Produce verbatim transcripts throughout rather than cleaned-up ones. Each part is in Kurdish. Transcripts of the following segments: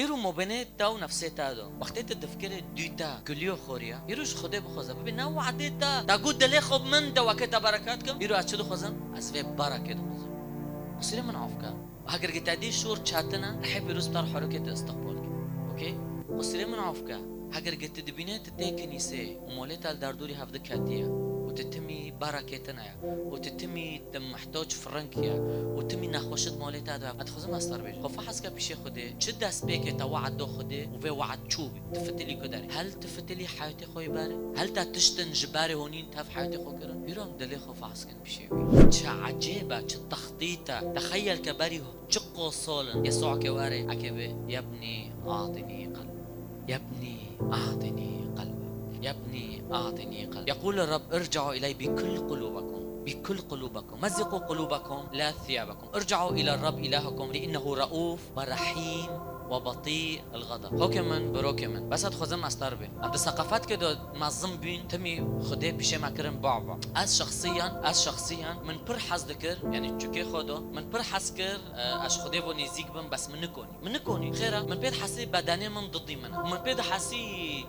Îro mabênê te û nefsê te de. Wextê tu difikirê dû te, kulîyo xoriya. Îro ji Xwedê bixwaze. Bibê ne we'dê te. Te got dilê xwe bi min de weke te berekat kim. Îro ez çi dixwazim? Ez vê berekê dixwazim. Qusirê min af ke. Heger ke te dî şor çetin e, rihê pîroz bi te re herikê te istiqbal ke. Okey? Qusirê min af ke. Heger ke tu dibînê tu tê kinîsê û malê te li derdorî hevdi ketiye û tu timî berekê tune ye û tu timî tu mihtac firinkiye û timî nexweşit malê te de. Ez dixwazim ez te re bêjim. Xwe fehes ke pîşê Xwedê. Çi destpêkê te we'd da Xwedê û vê we'd çû bî. Tu fitilî ku derê. Hel tu fitilî heyatê xwe yê berê. Hel te tiştin ji berê honîn tev heyatê xwe kirin. Îro em dilê xwe fehes kin pişê wî. Çi ecêb e, çi textît e. Texeyel ke berî çi qosol in. Yesû ke were, eke bê, "Yebnî, a'tînî qelbek. Yebnî, a'tînî qelbek. Yebnî, a'tînî qelbek." Yeqûl Reb, "Irci'û ileyh bi kull qulûbekum. Bi kull qulûbekum. Mezziqû qulûbekum, la thiyabekum. Irci'û ila Reb ilahikum, li innehu re'ûf ve rehîm ve batî." Xokê min, birokê min, bes ez dixwazim ez te re bêm. Em di seqafetkê de mezin bîn, timî Xwedê pîşê me kirin baba. Ez şexsiyan, ez şexsiyan, min pir hez dikir, yanî çûkê xwe de, min pir hez kir, e, ez ji Xwedê ve nêzîk bim, bes min nikonî. Min nikonî. Xêra, min pê dihesî bedenê min didî min e. Min pê dihesî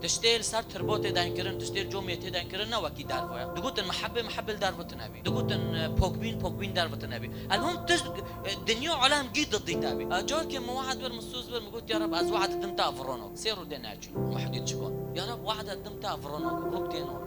tiştê li ser tirbotê deyn kirin, tiştê li comê tê deyn kirin, ne wekî derve ye. Digotin mihebê, mihebê li derve tune bî. Digotin, e, pokbîn, pokbîn derve tune bî. Elhom tişt, e, dinya alem gî didî te bî. E, carkê min we'd bir, min soz bir, min got, "Ya Reb, ez we'd didim te ev ronok." Sê rû dê neçûn. Muhîddîn çi got? "Ya Reb, we'd didim te ev ronok, rûk tê nor."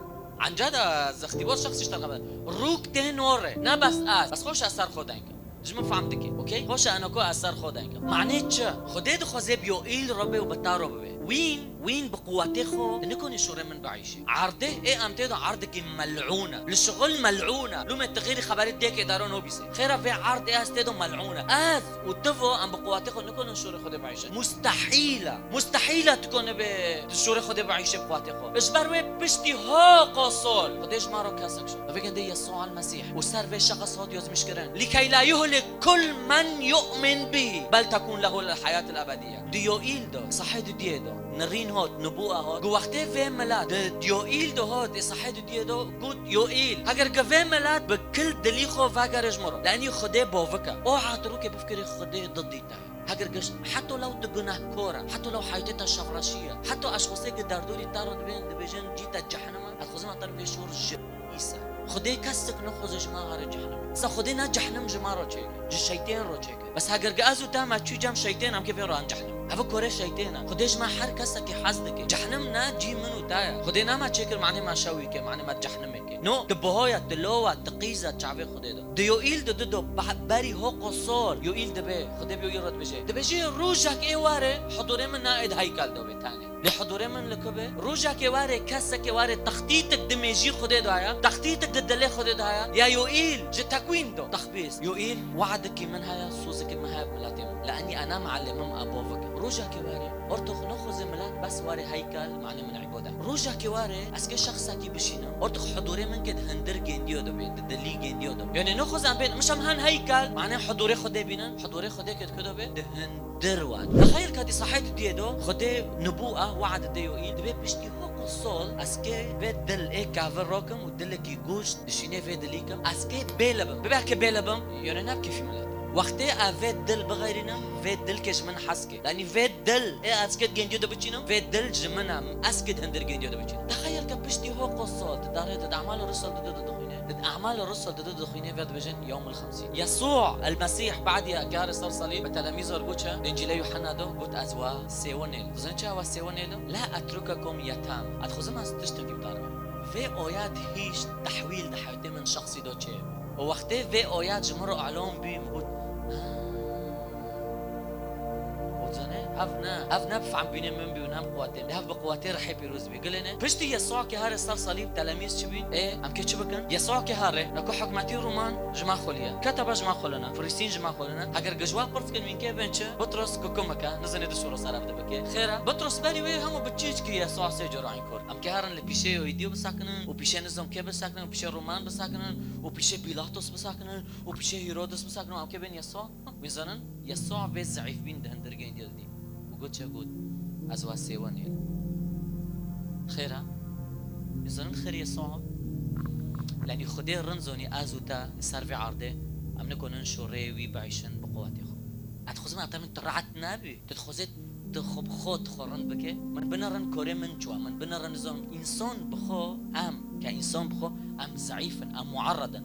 Enca de zextî bor şexsî ji te re. Rûk tê nor e. Ne bes ez. Bes xweş ez ser xwe deyn kim. Ji min fehm dikî, okey? Xweş e, eno ku ez ser xwe deyn kim. Manê çi? Xwedê dixwaze bi yo îl re be û bi te re bibe. Wîn, wîn bi quwetê xwe, tu nikonî şorê min bieyşî. Erdê, ê em tê de erdekî mel'ûn e. Li şixul mel'ûn e. Lûmê tu xêrî xeberê dêkê daro nobîse. Xêra vê erdê ez tê de mel'ûn e. Ez û tu vo em bi quwetê xwe nikonin şorê Xwedê bieyşin. Mustehîl e. Mustehîl e tu konî bê tu şorê Xwedê bieyşê bi quwetê xwe. Ji ber wê piştî ho qosol. Xwedê ji me re kesek şo. Vê gendê Yesû el Mesîh. Û ser vê şexs hat yazmiş kirin. Likey la yuhlik kul men yu'min bih. Bel tekûn lehu el heyat el ebediyye. Di Yoîl de, sehê dudiyê de, nirîn hat, nibûa hat. Ku wextê vê milet di Yoîl de hat, ê sehê dudiyê de got, Yoîl, heger ke vê milet bi kil dilî xwe vegere ji min re, lenî Xwedê bovike. O hat rûkê bifikirî Xwedê didî te. Heger ke heta lew tu gunehkor e, heta lew heyatê te şevreşî ye, heta eşxosê ke derdorî te re dibên, dibêjin cî te cehennem e, ez dixwazim ez te re vê şor ji îse. Xwedê kesek nexwaze ji me here cehennem. Sa Xwedê ne cehennem ji me re çêkir, ji şeytên re çêkir. Bes heger ke ez û te me çû cem şeytên, em kê vê ran cehennem. Ev kore şeytên e. Xwedê ji me her kesekî hez dike. Cehennem ne cî min û te ye. Xwedê ne me çêkir, manê me şewî ke, manê me cehennemê ke. No, tu buha ye, tu law e, tu qîz e çavê Xwedê de. Di Yoîl de du do, be-, berî ho qosol. Yoîl dibe, Xwedê bi Yoîl re dibêje. Dibêje, rojek ê were, hudurê min ne ê di heykel de bê tenê. Lê hudurê min li ku be? Rojekê were, kesekê were, textîtik di mêjî Xwedê de heye, textîtik di dilê Xwedê de heye. Ya Yoîl, ji tekwîn de. Texbîs. Yoîl, we'dekî min heye, sozekî min heye bi miletê min. Li enî ena mealimim e bovik. Rojekê were, ortox nexwaze milet bes were heykel, manê min îbadet. Rojekê were, ez kê şexsekî bişînim. Ortox hudurê min kê di hindir gêndiyo de be, di dilî gêndiyo de be. Yanî nexwaze em bên, mişem hen heykel, manê hudurê Xwedê bînin, hudurê Xwedê kê di ku de be, di hin- dir wan. Texeyel ka di sehê dudiyê do, Xwedê nibû a, we'd de Yoîl, dibê piştî ho qosol, ez kê vê dil ê kavir rokim û dilekî goşt dişînê vê dilî kim, ez kê bêle bim. Bibe ke bêle bim, yone ne bi kêfî milet. Wextê ez vê dil bixeyrînim, vê dil kê ji min hez kê. Yanî vê dil ê ez kê di gêndiyo de biçînim, vê dil ji min e, ez kê di hindir gêndiyo de biçînim. Texeyel ke piştî ho qosol, di darê de, di Emal Rusul de, de, de, de, Di Emal Rusul de, de, de, dixwîne vê dibêjin Yewmul Xemsîn. Yesû el Mesîh, badî ke hare ser salîb, bi telemîzor got çi? Di Încîlê Yuhanna de got, ez we sêwinê lim. Dizanî çi ew sêwinê lim? La etrukekum yetam. Ez dixwazim ez tiştekî bi te re bim. Vê oyad hîş tehwîl di heyatê min şexsî de çê. Û wextê vê oyad ji min re elon bî, min got, ha. Û dizane, ev ne, ev ne bi fehmbînê min bî û ne bi quwetê min. Ev bi quwetê rihê pîroz bî. Gilê ne? Piştî Yesûa ke here ser salîb telemîz çi bîn? Ê, em kê çi bikin? Yesûa ke here, nako hikmetî Roman ji me xweliye. Ketebe ji me xwelina. Firîstîn ji me xwelina. Heger ge ji we pirs kin wîn kê bên çi? Bitros kukumeke, nizanê di şoro ser ev dibike. Xêre, Bitros berî wê hemû bi çîçkî Yesûa sê cora înkor. Em kê herin li pîşê Yahûdiyo bisekinin û pîşê nizam kê bisekinin û pîşê Roman bisekinin û pîşê Pîlatos bisekinin û pîşê Hîrodes bisekinin û em kê bên Yesûa? Wî zanin, Yesûa vê zeîfbîn di hindirgên dî didî û got çi got, ez we sêwenê. Xêr e? Wî zanin xêr Yesûa? Lenî Xwedê rind zonî ez û te li ser vê erdê, em nikonin şorê wî bieyşin bi quwetê xwe. Ez dixwazim ez te min tu rehet nebî. Tu dixwazê Tu xwe bi xwe, tu xwe rind bike. Min binerin korê min çi wa, min binerin nizanim. Însan bi xwe, em, ke însan bi xwe, em zeîf in, em muarred in.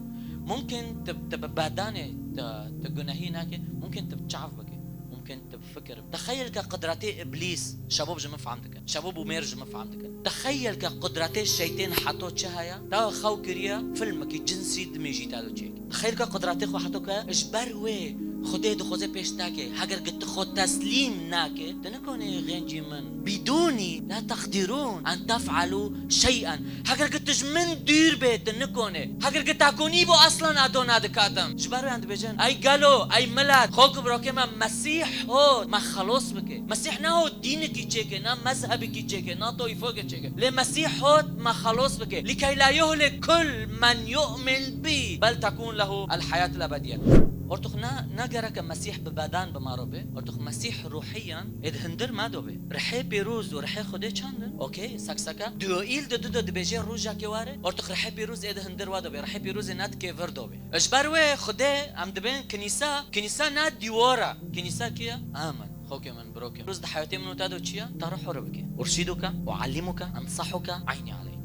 Mumkin tu, tu bi bedanê, tu, tu gunehî nake, mumkin tu bi çav bike. Mumkin tu bi fikir. Texeyel ke qudretê Îblîs, şebab ji min fehm dikin. Şebab û mêr ji min fehm dikin. Texeyel ke qudretê şeytên heto çi heye? Te xew kiriye, filmekî cinsî dimêjî te do çêk. Xêrka qudretê xwe heto ke ji ber wê Xwedê dixwaze pêş nake. Heger ki tu xwe teslîm nake, tu nikone xêncî min. Bidûnî la teqdîrûn en tef'elû şey'en. Heger ki tu ji min dûr bê, tu nikone. Heger ki takonî bû, aslan edo nadikatim. Ji ber wê em dibêjin, ey gelo, ey milet, xok bi rokê me Mesîh hot me xelos bike. Mesîh ne hot dînekî çêke, ne mezhebekî çêke, ne toîfokê çêke. Lê Mesîh hot me xelos bike. Likey la yuhlik kul men yu'min bi, bel tekun lehu el hayatul ebediye. Ortox ne, ne gereke Mesîh bi bedan bi maro be. Ortox Mesîh ruhiyan ê di hundir me do be. Rihê pîroz û rihê Xwedê çend in? Okey, sekseke. Duyoîl di du de dibêje rojekê were. Ortox rihê pîroz ê di hundir we do be. Rihê pîroz ê ne di kêvir do be. Ji ber wê Xwedê em dibên kinîsa. Kinîsa ne dîwar e. Kinîsa kî ye? Amin. Xokê min, birokê min. Rûz di heyatê min û te do çi ye? Te re hur bike. Urşîduke, uallimuke, ensahuke, eynî aleyk.